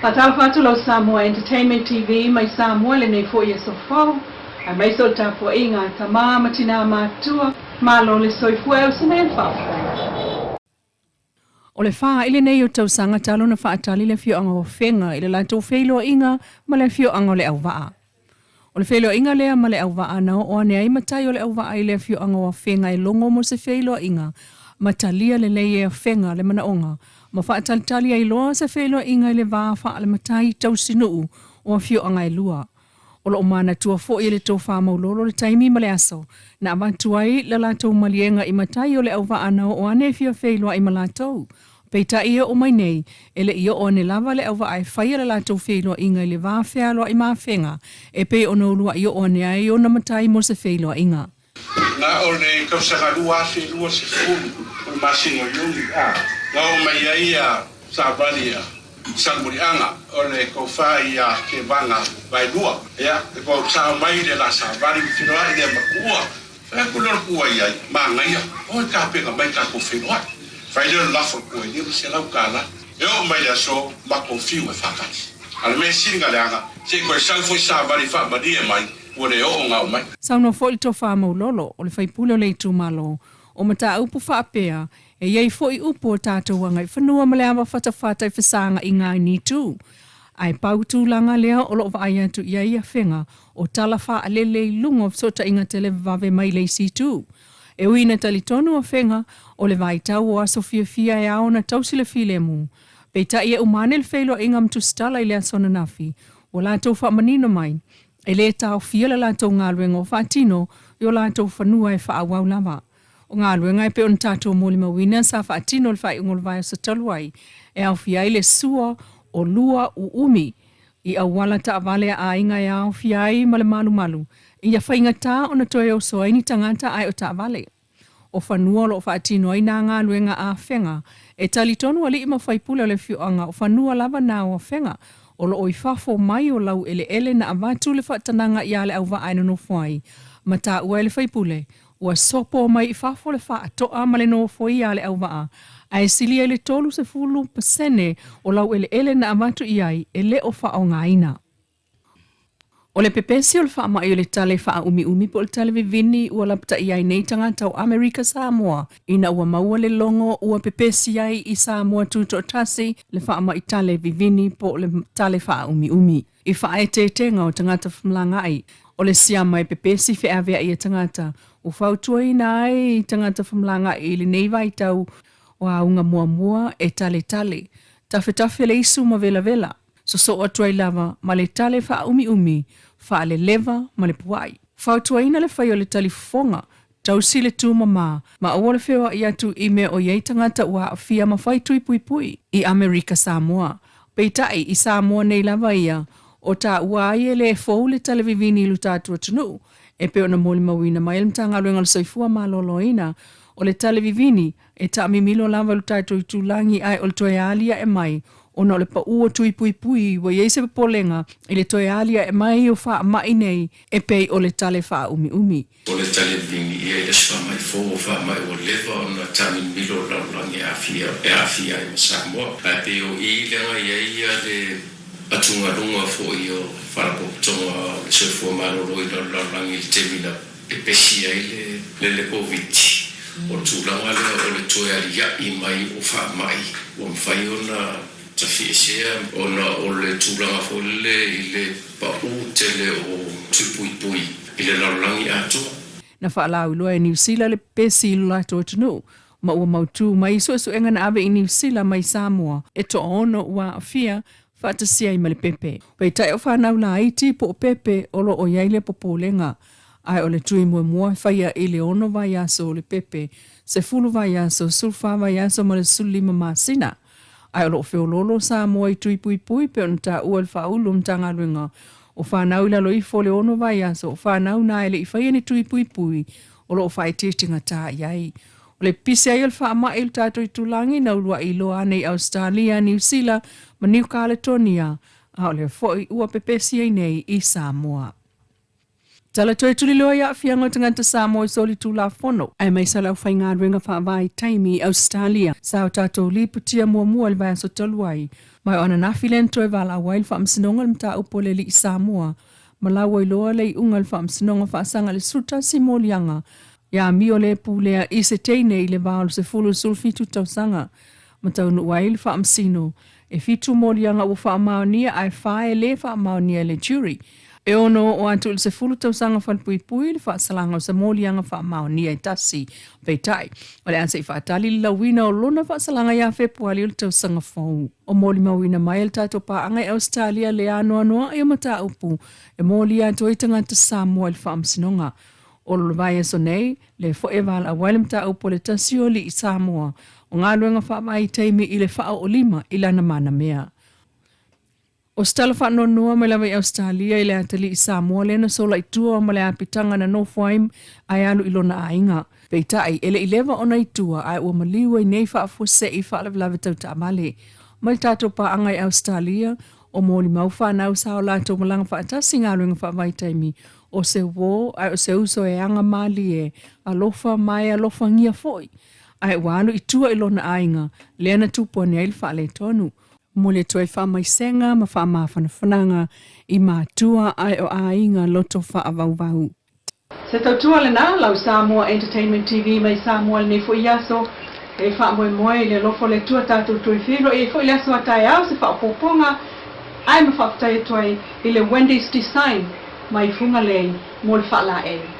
Faatalofa atu lau Samoa Entertainment TV mai Samoa i lenei foi aso fou, aemaise o le tapuaiga a tama ma tina matutua, malo le soifua e uso nei le faafofoga. O le faai'a lenei o tausaga talu ona faatali le afioaga o Afega i le latou feiloaiga ma le afioaga o Leauvaa. O le feiloaiga lea ma Leauvaa na oo ane ai matai o Leauvaa i le afioaga o Afega e logo mo se feiloaiga ma talia lelei e Afega le manaoga ma faatalitali ai loa se feiloaiga i le va faale-matai tausinuu o afioaga e lua. O lo o manatua foi e le Tofa Maulolo le taimi ma le aso na avatu ai le latou maliega i matai o Leauvaa na oo ane e fia feiloai ma latou. Peitai e oo mai nei, e le i oo ane lava Leauvaa e faia le latou feiloaiga i le va fealoai ma Afega e pei ona uluai oo ane ai ona matai mo se feiloaiga. Na o le tausaga 2020 o le masina o Iuni na oo mai ai ia savali a Salemuliaga o le tofa ia Tevaga Vaelua. Ia, e ua sao mai le la savali ma feiloai lea ma Tuua. Fai atu lea o le Tuua i ai, Manaia, oi tapena mai tatou feiloai. Fai lea o le lafo o le Tuua i $500. E oo mai le aso, matou fiu e faatasi. A o le mea sili na leaga, se i toe sau foi savali faamalie mai, ua le oo ona oo mai. Saunoa foi le Tofa Maulolo, o le faipule o le itumalo, o mataupu faapea, e i ai foi upu o tatou agaifanua ma le ava fatafata i fesaagaiga ai ni itu. Ae pau tulaga lea o lo o vaai atu i ai Afega o tala faalele i luga o fesootaiga televavave mai le isi itu. E ui ina talitonu Afega o le vaitau o aso fiafia e ao ona tausi le filemu, peitai e uma ane le feiloaiga ma Tusitala i le aso ananafi, ua latou faamanino mai, e lē taofia le latou galuega o faatino i o latou fanua e faaauau lava. O galuega e pei ona tatou molimauina sa faatino i le faaiuga o le vaiaso talu ai, e aofia ai le sua o lua uumi i auala taavale a aiga e aofia ai ma le malumalu ia faigata ona toe oso ai ni tagata ae o taavale. O fanua o lo o faatino ai nā galuega a Afega e talitonu alii ma faipule o le afioaga o fanua lava nā o Afega o lo o i fafo mai o laueleele na avatu le faatanaga iā Leauvaa e nonofo ai ma taua e le faipule ua sopo mai i fafo le faatoa ma le nofoia a Leauvaa ae silia i le 30% o laueleele na avatu i ai e le o faaaogaina. O le pepesi o le faamai o le tale faaumiumi po o le tale vivini ua lapataia ai nei tagata o Amerika Samoa ina ua maua le logo ua pepesi ai i Samoa Tutoatasi le faamai tale vivini po o le tale faaumiumi. I faaeteetega o tagata femalagaai, o le siama e pepesi feaveai e tagata ua fautuaina ai tagata femalagaai i lenei vaitau o auga muamua e taletale, tafetafe le isu ma velavela. Sosoo atu ai lava ma le tale faaumiumi, faaleleva ma le puai. Fautuaina le fai o le talifofoga, tausi le tumama, ma aua le feoai atu i mea o i ai tagata ua aafia ma fai tui puipui i Amerika Samoa. Peitai, i Samoa nei lava ia, o taua ai e le fou le tale vivini i lo tatou atunuu, e pei ona molimauina mai e le Matagaluega o le Soifua Maloloina, o le tale vivini E taamimilo lava lo tatou itulagi ae o le toe aliae mai ona o le paʻu o tui puipui ua i ai se popolega i le toe aliae mai o faamai nei e pei o le tale faaumiumi. O le tale vini ia i le aso faamai fou o faamai ua leva ona taamimilo le lalolagi e aafia e aafia ai ma Samoa. Ae pei o i leaga i ai ia le atugaluga foi o Faalapotopotoga o le Soifua Malolo i le lalolagi i le taimi na pepesi ai le le Koviti, o le tulaga lea o le toe aliaʻi mai o faamai ua mafai ona tafiesea ona o le tulaga foi lele i le paʻu tele o tui puipui i le lalolagi atoa. Na faalauiloa e Niu Sila le pepesi i lo latou atunuu, ma ua mautū mai suesuega na ave i Niu Sila mai Samoa e toaono ua aafia faatasi ai ma le pepe. Peitai o fanau laiti po o pepe o lo o i ai le popolega, ae o le tui muamua e faia i le ono vaiaso o le pepe, 10 vaiaso, 14 vaiaso ma le 15 masina. Ae o lo o feoloolo Samoa i tui puipui pei ona taua e le Faaulu o Matagaluega o fanau i lalo ifo o le ono vaiaso, o fanau na e le i faia ni tui puipui o lo o faaeteetegatā i ai. O le pipisi ai o le faamai i lo tatou itulagi na uluai iloa ane i Ausetalia, Niu Sila ma Niu Kaletonia, a o lea foi ua pepesi ai nei i Samoa. Tala toe tuliloa i aafiaga o tagata Samoa i solitulafono, aemaise o le aufaigaluega faavaitaimi i Ausetalia, sa o tatou lipotia muamua i le vaiaso talu ai, ma o ananafi lea na toe valaau ai le Faamasinoga i le mataupu a le alii Samoa ma lauailoa le iuga a le Faamasinoga faasaga i le 11 moliaga ia amio le pulea i se teine i le va o le 10 i le 17 tausaga, ma taunuu ai le Faamasino e 7 moliaga ua faamaonia ae 4 e le faamaonia e le jury. E ono oo atu i le 10 tausaga falepuipui le faasalaga o se moliaga faamaonia e tasi. Peitai, o le a se i faatali le lauina o lona faasalaga ia Fepuari o le tausaga fou. O molimauina mai e le tatou paaga i Ausetalia le anoanoai o mataupu e molia atu ai tagata Samoa i le Faamasinoga. O le vaiaso nei, lea foi e valaau ai le mataupu a le tasi o alii Samoa o galuega faavaitaimi i le faaoolima i lana manamea. O se tala faanoanoa mai lava i Ausetalia i le atalii Samoa lea na sola i tua ma le apitaga na nofo ai ae alu i lona aiga. Peitai, e le i leva ona i tua ae ua maliu ai nei faafuasei faalavelave tau taavale. Mai le tatou paaga i Ausetalia, o molimau fanau sa o latou malaga faatasi i galuega faavaitaimi, o se uō ae o se uso e aga malie, alofa ma e alofagia foi, ae ua alu i tua i lona aiga, lea na tupu ane ai le faaletonu. Momoli atu ai faamaisega ma faamafanafanaga i matua ae o aiga loto faavauvau. Se tautua lena, lau Samoa Entertainment TV mai Samoa i lenei foi aso. E faamoemoe i le alofa o le Atua tatou toe feiloai ai foi i le aso a taeao se faaopoopoga ae ma faafetai atu ai i le Wendy's Design mai Fugalei mo le faalaei.